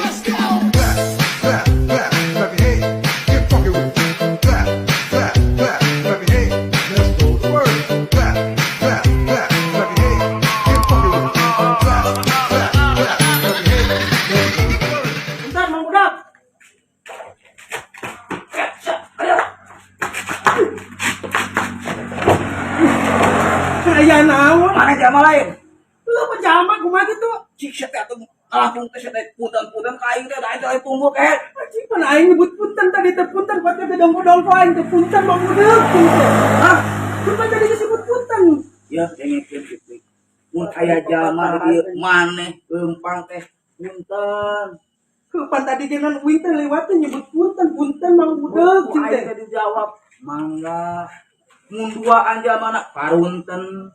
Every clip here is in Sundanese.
Let's go. Clap, clap, clap, clap your hands. Get funky with it. Clap, clap, clap, clap your hands. Let's go to work. Clap, clap, clap, clap your hands. Get funky with it. Clap, clap, clap, clap your hands. Let's go to work. Bentar, Mang Budak. Aya naon? Mana jama lain? Lu pejama kumaha gitu? Cik sia teh atuh kalapung teh sia teh punten-punten ka aing teh da aing teh tumbuh kehed. Anjing mana aing nyebut punten tadi teh punten buat teh dongko-dongko aing teh punten Mang Budak punten. Hah? Cuma tadi disebut punten. Ya dengekeun kitu. Mun aya jalma di dieu maneh leumpang teh punten. Kapan tadi dengan uing teh lewat teh nyebut punten punten Mang Budak Ku cing aing teh. teh dijawab mangga. Mun duaan jalmana parunten.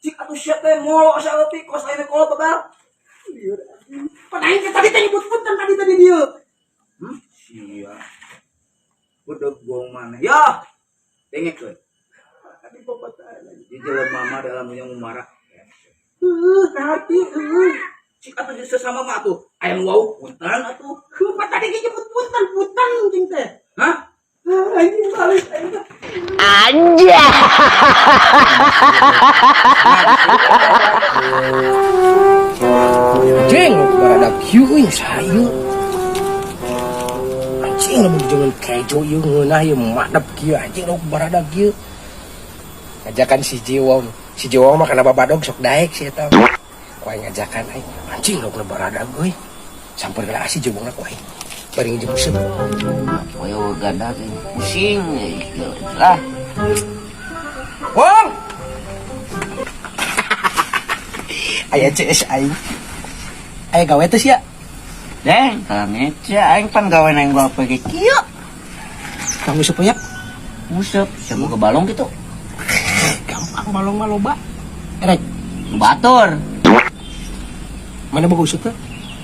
Cik atuh sia teh molo saeutik kos aing teh kolot babar. Pan aing teh tadi teh nyebut punten tadi tadi dieu. Sia. Bedeg gong maneh. Ya. Dengekeun. Tadi bapak teh lagi. Di jelema mah dalam punya marah. Heuh, ka hati heuh. Cik atuh sesama mah atuh aya nu wau punten atuh. Kapan tadi ge nyebut punten punten cing teh. Hah? Ah, anjing balik aing teh. Anjing, baradak kieu euy saha ieu. Anjing lamun jangan kejo ieu ngeunah ieu madep kieu anjing lauk baradak kieu. Ngajakan si Jiwong. Si Jiwong mah kana babadog sok daek si eta. Ku aing ngajakan aing, anjing laukna baradak euy. Samper geus si Jiwongna ku aing. Bari ngejemput useup. Poyo ganda pusing lah. Wong. Aya CS aing. Aya gawe teh sia. Deng, kalau ngece aing pan gawe nang gua apa ge kieu. Kamu useup nya? Useup, sia ke balong gitu. Gampang balong mah loba. Erek, Batur. Mana boga useup teh?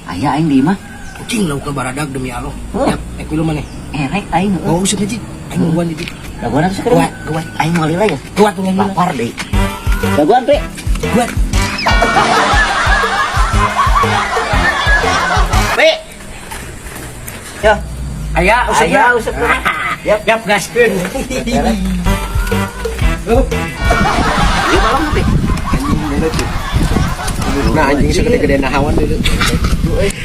Aya aing di imah. Anjing laukna baradag demi Allah. Huh? Yap, ek milu maneh. Erek aing heueuh. Bawa useup hiji. Aing nungguan hiji. Dagoan atuh sekarang. Gawat, gawat. Aing moal lila ya. Gawat nungguan. Lapar deui. Dagoan, Pe. Gawat. Pe. Ya, Aya useup. aya useup. Yap, yap gaskeun. Ieu balong teh. Nah anjing segede-gede nahawan dulu.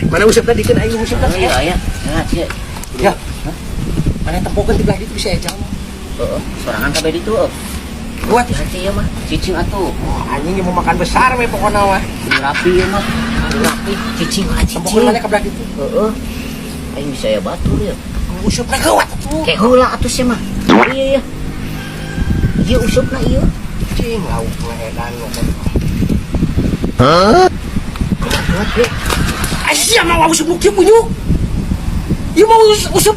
Mana useup tadi kan aing useup tadi. Iya, aya. Nah, sia. Ya. Mana tempokeun di belah ditu bisa ejal mah. Heeh, sorangan kabeh ditu. Heuh. Gawat. Hati ieu mah, cicing atuh. Oh, anjing yang mau makan besar we pokona mah. Rapi ieu mah. Rapi, cicing ah Tempokeun cicing. mana ke belah ditu. Heeh. Aing bisa ya batur ya. Usupna gawat atuh. Kayak heula atuh sia mah. Iya iya. Ieu usupna ieu. Cing laukna edan ngomong. Hah? Asia mau useup nu kieu punyuk. Ieu mau useup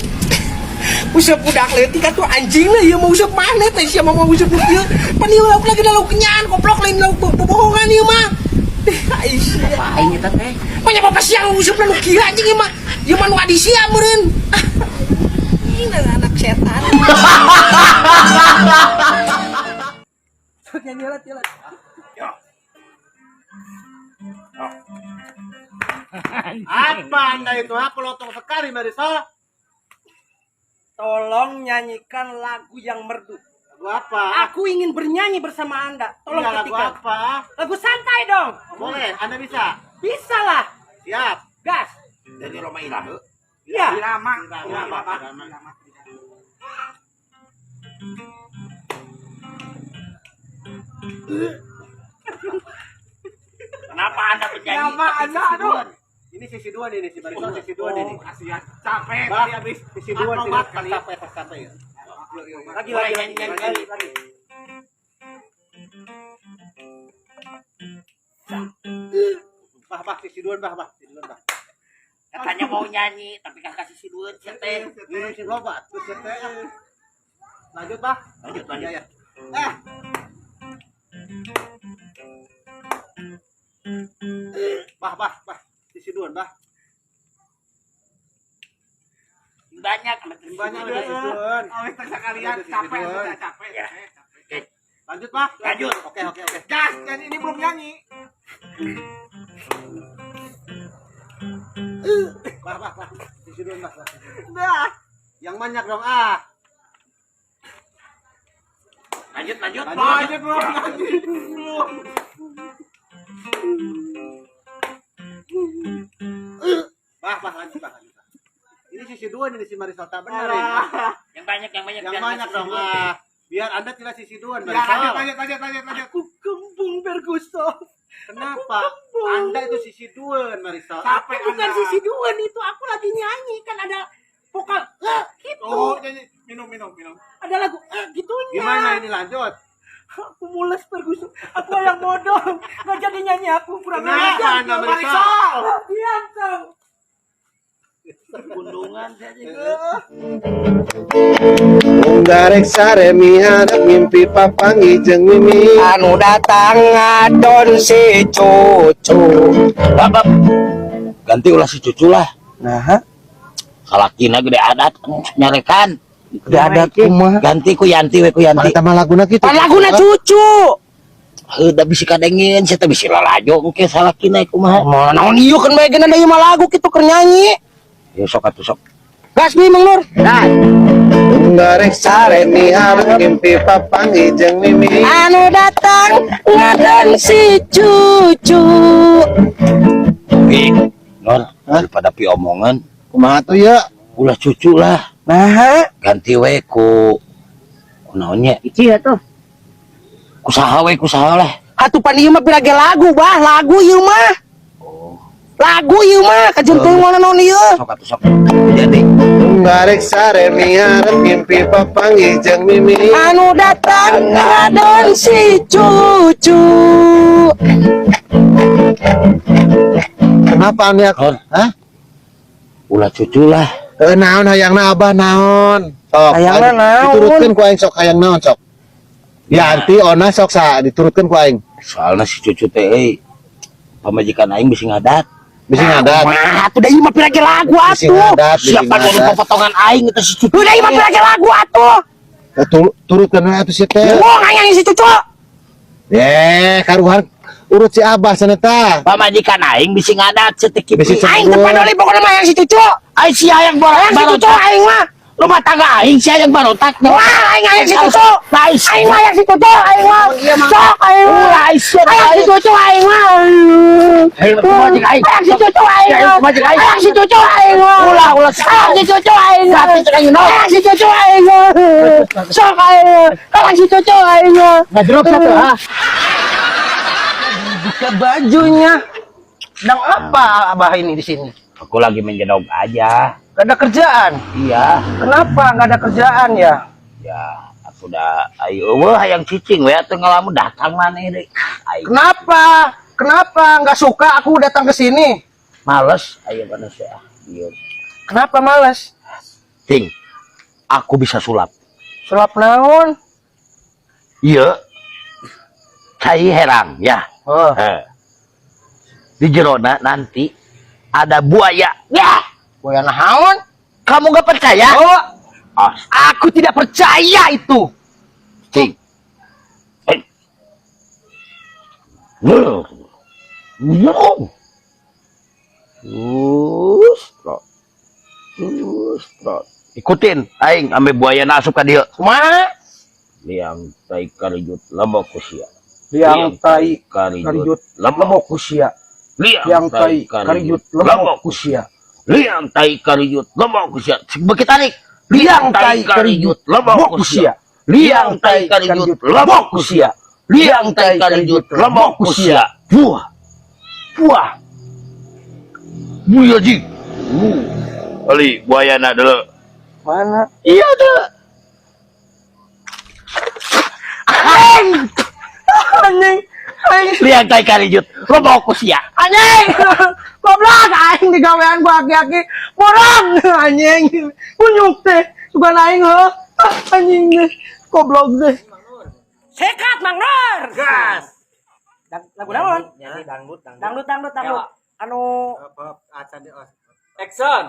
useup budak leutik atuh anjing lah ieu mau useup mana teh sia mau useup nu kieu. Pan ieu lauk lagi lauk kenyaan goblok lain lauk bobohongan ieu mah. Aisyah. Apa aing eta teh? Banyak bapak siang usupna nu kieu anjing ieu mah. Ieu mah nu adi sia meureun. Ini anak setan. Sok nyanyi lah, lah. Apa Anda itu? Apa lotong sekali, Marisol? Tolong nyanyikan lagu yang merdu. Lagu apa? Aku ingin bernyanyi bersama Anda. Tolong Iya, lagu ketikkan. apa? Lagu santai dong. Boleh, Anda bisa. Bisa lah. Siap. Gas. Dari Roma Irahe. Iya. Irama. Irama, irama. Kenapa Anda penyanyi? Kenapa Anda, aduh. Ini sisi dua nih, si Marisol sisi dua nih. Kasihan. Capek Bah, tadi habis. sisi dua nih, Akrobat kali. capek, capek ya. Lagi lagi lagi lagi. lagi. Bah, bah, sisi dua, bah, bah, sisi dua, bah. Katanya mau nyanyi, tapi kagak kasih sidueun sia teh. Minum si loba, terus ya, teh. Lanjut, bah. Lanjut, lanjut. Iya, ya. Bah, bah, bah. Sisi dua, bah. Banyak Banyak udah sisi dua. Oh, sekalian capek, udah capek. Ya. Lanjut, Pak. Lanjut. Oke, oke, oke. Gas, nyanyi ini belum nyanyi. Bah, bah, bah. Sisi dulu, bah, bah. Dah. Yang banyak dong, ah. Lanjut, lanjut. Lanjut, belum, lanjut, belum. Bah, bah, lanjut, bah, lanjut. Bah. Ini sisi dua nih si Marisol tak benar ini. Yang banyak, yang banyak. Yang biar banyak nggak dong, sisi dua. ah. Biar Anda tidak sisi dua, Ya, Marisol. lanjut, lanjut, lanjut, lanjut, lanjut. Aku kembung, Ferguson. Kenapa? Anda itu sisi dua, Marisol. Capek Bukan Anda. sisi dua itu, aku lagi nyanyi kan ada vokal eh gitu. Oh, nyanyi. Minum, minum, minum. Ada lagu eh gitunya. Gimana ini lanjut? Aku mules, Ferguson. Aku yang bodoh. Nggak jadi nyanyi aku, kurang Kenapa ajar. Anda, Marisol? Diam kau. Gunungan saya juga. Unggarek sare miharep mimpi papanggih jeung Mimi. Anu datang ngadon si cucu. Bapak. Ganti ulah si cucu lah. Nah, Salakina gede adat nyarekan. gede adat kumaha? Ganti ku Yanti we ku Yanti. Mana mah laguna kitu. Pan laguna cucu. Heuh da bisi kadengin sia teh bisi lalajo engke salakina kumaha. Mau naon ieu kan bae geuna deui mah lagu kitu keur nyanyi. Ya sok atuh sok. Gas nih Mang Nur. Unggarek sare miharep mimpi papanggih jeung Mimi. Anu datang ngadon si cucu. Pi, Nur, daripada pi omongan, Kumaha tuh ya? Ulah cucu lah. Nah, Ganti we ku ku naonnya? Ici ya tuh. Ku saha we, ku saha lah. Atuh pan ieu mah pirage lagu, bah, lagu ieu mah. Lagu ieu mah kajeun teuing mana naon ieu. Sok atuh sok. Jadi Unggarek sare miharep mimpi papanggih jeung Mimi. Anu datang ngadon si cucu. Kenapa anda? Nur. Hah? Ulah cucu lah. Eh, naon hayangna abah naon? Sok. Hayangna naon? Diturutkeun ku aing sok hayang naon sok. Yanti ona sok sa diturutkeun ku aing. Soalnya si cucu teh euy, pamajikan aing bisi ngadat. Bisi ngadat. Wah, atuh da ieu mah pirage lagu Bisi atuh. ngadat, bisi Siapa nu ngadat. potongan aing eta si cucu. Udah ieu mah pirage lagu atuh. Eh, turutkeun we atuh si teh. Wong hayang si cucu. Eh, karuhan urut si abah cenah tah. Pamajikan aing bisi ngadat cetek Bisi Aing teu paduli pokona mah hayang si cucu. Aing si hayang Hayang si cucu aing mah. Rumah tangga aing si hayang barotak. Wah, aing hayang si cucu. Aing mah hayang si cucu, aing mah. Sok aing mah. Ulah aing sia. Hayang si cucu aing mah. Hayang pamajikan aing. Hayang si cucu aing mah. Hayang pamajikan aing. Hayang si cucu aing mah. Ulah ulah. Hayang si cucu aing mah. Tapi cek aing naon. Hayang si cucu aing mah. Sok aing mah. Hayang si cucu aing mah. Ngajrok satu ah. Buka bajunya. Sedang apa abah ini di sini? Aku lagi menjedog aja. Gak ada kerjaan. Iya. Kenapa nggak ada kerjaan ya? Ya, aku udah ayo euweuh hayang cicing we atuh ngalamun datang maneh deui. Aing Kenapa? Kenapa nggak suka aku datang ke sini? Males ayo manusia ah. Iya. Kenapa males? Ting. Aku bisa sulap. Sulap naon? Iya. Cai herang ya. Oh. Eh. Di jerona nanti ada buaya. Ya. Buaya naon? Kamu gak percaya? Oh, Ah, aku tidak percaya itu. Ting. Eh. Wuh. Wuh. Terus, trot. Terus, trot. Ikutin, aing ambe buaya asup ka dieu. Kumaha? Liang tai karijut lebok ku sia. Liang tai karijut karijut lebok. Lebok ku sia. Liang Liang tai karijut lebok ku sia. Liang tai karijut lebok ku sia. Beki tarik. Liang tai karijut lebok ku sia. Liang tai karijut lebok ku sia. Liang tai karijut lebok ku sia. Buah. Buah. Buaya ji. Ali buaya nak dulu. Mana? Iya tuh. Anjing. Anjing. Aing Liang tai karijut lebok ku sia. Anjing. Goblok aing digawean ku aki-aki. Borong anjing. Kunyuk teh. Sugan aing heuh. Ah, anjing teh. Goblok teh. Sekat, Mang Nur. Gas. Lagu naon? Nyanyi dangdut, dangdut. Dangdut, dangdut, dangdut. Anu Acan di os. Action.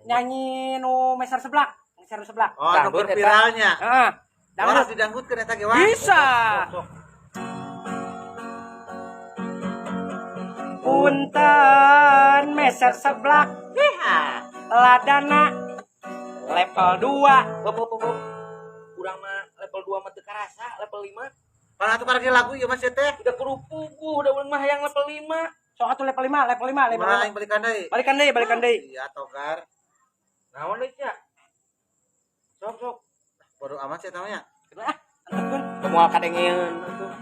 Nyanyi nu meser seblak, meser seblak. Oh, nu Dangdut, eta. viralnya. Heeh. Harus Dangdut. didangdutkeun eta ge, Wak. Bisa. Punten meser seblak. Ladana level 2. Bop, bop, bop, bop. Urang mah level 2 mah teu karasa, level 5. Pan atuh karek lagu ieu mah sia teh. Udah kudu puguh, udah urang mah hayang level 5. Sok atuh level 5, level 5, level Kumaha 5. aing balikan deui? Balikan deui, balikan deui. Iya togar. Naon deui sia? Sok sok. Bodo amat sia teh nya. Ah, antepkeun. Moal kadengeun atuh.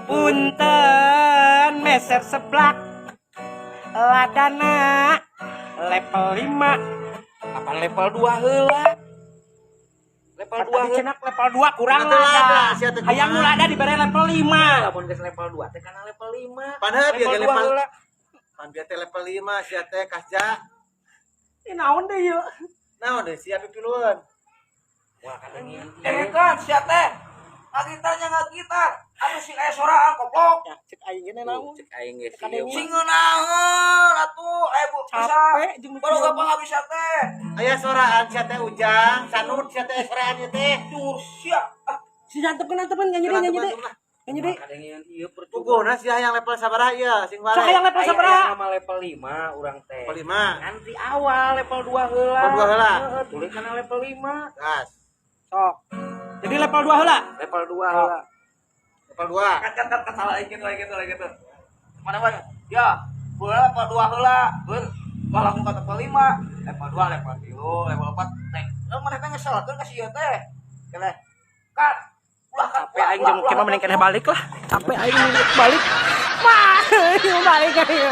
Punten meser seblak. Ladana level 5. Kapan level 2 heula? Level 2 Tadi heula. cenah level 2 kurang Teu lada, lada. sia teh Hayang nu kumaha? lada dibere level 5. Lamun geus level 2 teh kana level 5. Pan heuh bieu Level ge 2 level heula. Pan bieu teh level 5 sia teh kasja. Ini naon deui ieu? Naon deui sia pipilueun. Moal kadengeun. Dengekeun sia teh. Ngagitarnya ngagitar. Atuh sing aya soraan goblok. Ya, cek aing ge naon. Cek aing ge Cek aing. Sing ngeunaheun atuh aya bu bisa. Capek jeung Baru gampang bisa teh. Aya soraan sia teh Ujang, sanud sia teh soraan ieu teh. Cur sia. Ah, Si antepkeun antepkeun nyanyi deui nyanyi deui. Nyanyi deui. kadengeun ieu percuma. Puguhna sia yang level sabaraha ieu sing Sok hayang balik. level sabaraha? Aya mah level 5 urang teh. Level 5. Nanti awal level 2 heula. Level 2 heula. Heeh, tuluy kana level 5. Gas. Sok. Jadi level 2 heula. Level 2 heula. Level 2. Kan kan kan salah gitu lagi gitu lagi gitu. Mana mana? Ya, bola level 2 heula. Beul, wah langsung ke level 5, level 2, level 3, level 4. Neng, lu mana teh ngeselkeun ka si ieu teh. Kene. Kan ulah kan. Capek aing jeung mah mending keneh balik lah. Capek aing balik. Mah, balik aing.